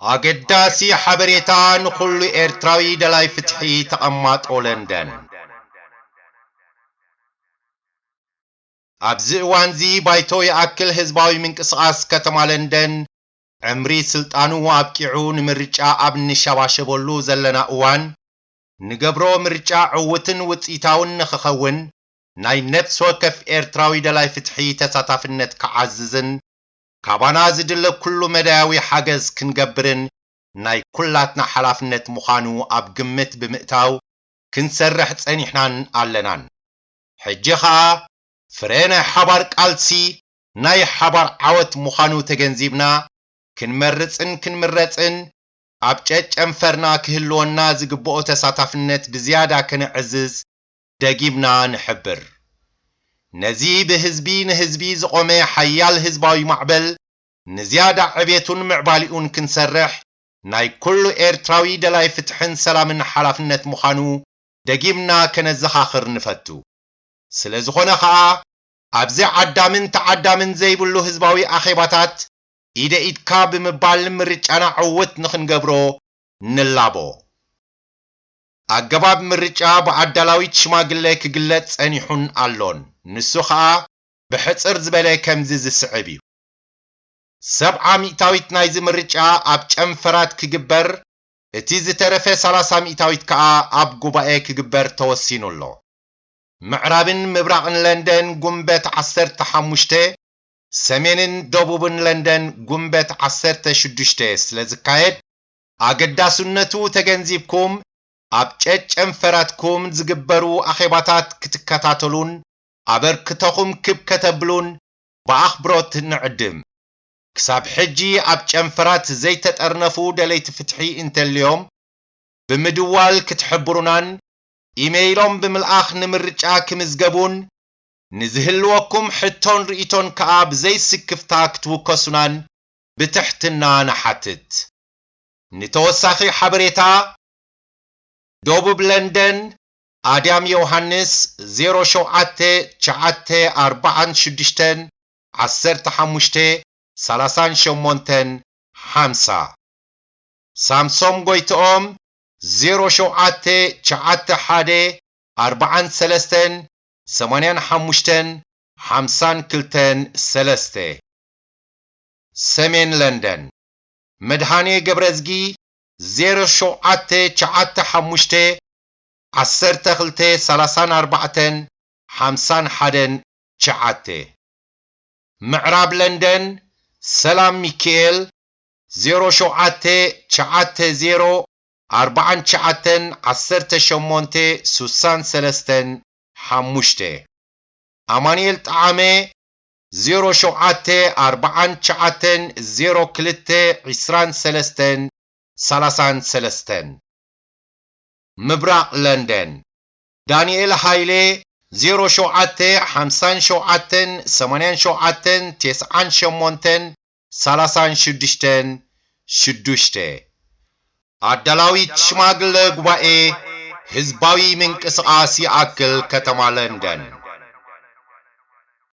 ኣገዳሲ ሓበሬታ ንኹሉ ኤርትራዊ ደላይ ፍትሒ ተቐማጦ ለንደን። ኣብዚ እዋንዚ ባይቶ ይኣክል ህዝባዊ ምንቅስቓስ ከተማ ለንደን ዕምሪ ስልጣኑ ኣብቂዑ ንምርጫ ኣብ እንሸባሸበሉ ዘለና እዋን፣ ንገብሮ ምርጫ ዕዉትን ውጽኢታውን ንኽኸውን ናይ ነፍሲ ወከፍ ኤርትራዊ ደላይ ፍትሒ ተሳታፍነት ክዓዝዝን ካባና ዝድለ ኩሉ መዳያዊ ሓገዝ ክንገብርን ናይ ኩላትና ሓላፍነት ምዃኑ ኣብ ግምት ብምእታው ክንሰርሕ ጸኒሕናን ኣለናን። ሕጂ ኸኣ ፍረ ናይ ሓባር ቃልሲ ናይ ሓባር ዓወት ምዃኑ ተገንዚብና ክንመርጽን ክንምረጽን ኣብ ጨጨንፈርና ክህልወና ዝግብኦ ተሳታፍነት ብዝያዳ ከነዕዝዝ ደጊምና ንሕብር። ነዚ ብህዝቢ ንህዝቢ ዝቖመ ሓያል ህዝባዊ ማዕበል ንዝያዳ ዕቤቱን ምዕባሊኡን ክንሰርሕ ናይ ኩሉ ኤርትራዊ ደላይ ፍትሕን ሰላምን ሓላፍነት ምዃኑ ደጊምና ከነዘኻኽር ንፈቱ። ስለ ዝኾነ ኸኣ ኣብዚ ዓዳምን ተዓዳምን ዘይብሉ ህዝባዊ ኣኼባታት ኢደ ኢድካ ብምባል ምርጫና ዕውት ንኽንገብሮ ንላቦ። ኣገባብ ምርጫ ብኣዳላዊት ሽማግለ ክግለጽ ጸኒሑን ኣሎን። ንሱ ኸኣ ብሕጽር ዝበለ ከምዚ ዝስዕብ እዩ። ሰብዓ ሚእታዊት ናይዚ ምርጫ ኣብ ጨንፈራት ክግበር፣ እቲ ዝተረፈ ሰላሳ ሚእታዊት ከኣ ኣብ ጉባኤ ክግበር ተወሲኑ ኣሎ። ምዕራብን ምብራቕን ለንደን ጉንበት ዓሰርተ ሓሙሽተ፣ ሰሜንን ደቡብን ለንደን ጉንበት ዓሰርተ ሽዱሽተ ስለ ዝካየድ፣ ኣገዳስነቱ ተገንዚብኩም ኣብ ጨጨንፈራትኩም ዝግበሩ ኣኼባታት ክትከታተሉን ኣበርክቶኹም ክብ ከተብሉን ብኣኽብሮት ንዕድም። ክሳብ ሕጂ ኣብ ጨንፈራት ዘይተጠርነፉ ደለይቲ ፍትሒ እንተልዮም፣ ብምድዋል ክትሕብሩናን ኢሜይሎም ብምልኣኽ ንምርጫ ክምዝገቡን ንዝህልወኩም ሕቶን ርእይቶን ከኣ ብዘይስክፍታ ክትውከሱናን ብትሕትና ንሓትት። ንተወሳኺ ሓበሬታ፣ ደቡብ ለንደን፣ ኣድያም ዮሃንስ፣ ዜሮ ሸውዓተ ትሽዓተ ኣርባዓን ሽዱሽተን ዓሰርተ ሓሙሽተ ሰላሳን ሸሞንተን ሓምሳ። ሳምሶም ጎይትኦም፣ ዜሮ ሸውዓተ ትሽዓተ ሓደ ኣርባዓን ሰለስተን ሰማንያን ሓሙሽተን ሓምሳን ክልተን ሰለስተ። ሰሜን ለንደን፣ መድሃኔ ገብረዝጊ፣ ዜሮ ሸውዓተ ትሽዓተ ሓሙሽተ ዓሰርተ ክልተ ሰላሳን ኣርባዕተን ሓምሳን ሓደን ትሽዓተ። ምዕራብ ለንደን፣ ሰላም ሚኪኤል፣ ዜሮ ሸውዓተ ትሽዓተ ዜሮ ኣርባዓን ትሽዓተን ዓሰርተ ሸሞንተ ሱሳን ሰለስተን ሓሙሽተ። ኣማኑኤል ጠዓመ፣ ዜሮ ሸውዓተ ኣርባዓን ትሽዓተን ዜሮ ክልተ ዕስራን ሰለስተን ሰላሳን ሰለስተን። ምብራቕ ለንደን፣ ዳንኤል ሃይሌ፣ ዜሮ ሸውዓተ ሓምሳን ሸውዓተን ሰማንያን ሸውዓተን ተስዓን ሸሞንተን ሰላሳን ሽዱሽተን ሽዱሽተ። ኣዳላዊት ሽማግለ ጉባኤ ህዝባዊ ምንቅስቓስ ይኣክል ከተማ ለንደን።